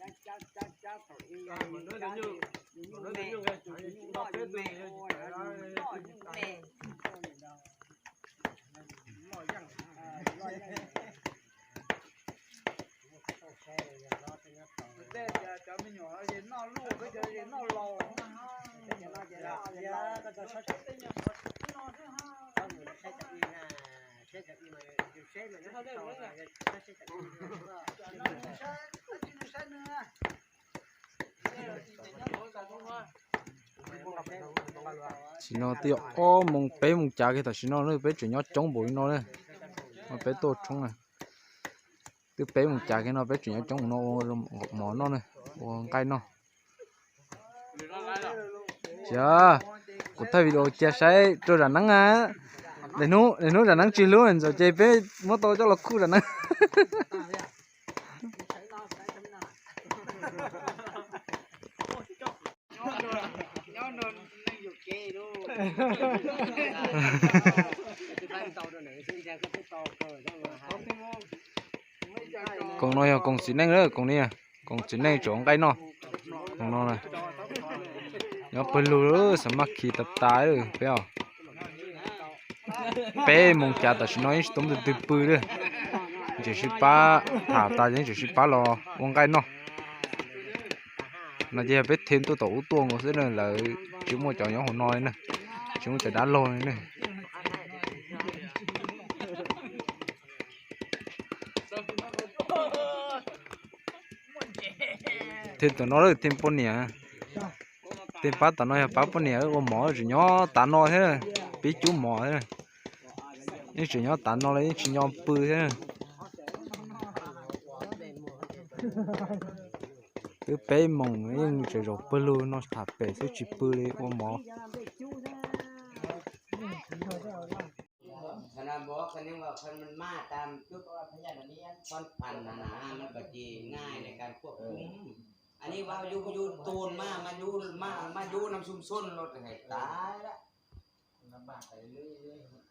Tej cov me nyuam noj luaj, peb cov noj laus. Tam sim no twb yog ob moos peb moos cav kiag tam sim no na, peb tseem nyob coob npaum li no na. Peb tuaj tshoob na, twb peb moos cav kiag no peb tseem nyob coob npaum no ua mov noj na, ua nqaij noj. Cia, kuv thaij video cia saib rau zam neeb na. Daim hnub zam neeb tsis hlub ntxawm ces peb muab tau coj los khuj zam neeb. Koom no yog koom txiv neej, koom ni, koom txiv neej tseem ua nqaij noj. Koom no nyob pawg lug, xav maj khi tas tas peb os. Peb moos cav tam sim no yeej tsis tau muaj tus twg pw li. Tseem sib pab tham tas yeej tseem sib pab los ua nqaij noj. No ces yog peb them tuaj tom ub tuaj nkaus xwb na, lawv tsis muaj cov nyob hauv no li na, tsis muaj cov dab laug li na. Them tom no lawm them poj niam. Them pab tom no yog pab poj niam ua mov, tseem nyob tav no thiab, pib cub mov thiab. Yeej tseem nyob tav no los yeej tsis nco pw thiab. Twb peb moos yeej tseem zaum pawg lug no tham pem xwb tsis pw li ua mov. Mas yus yus tus mas mas yus nab xum xun los hais tas lawm.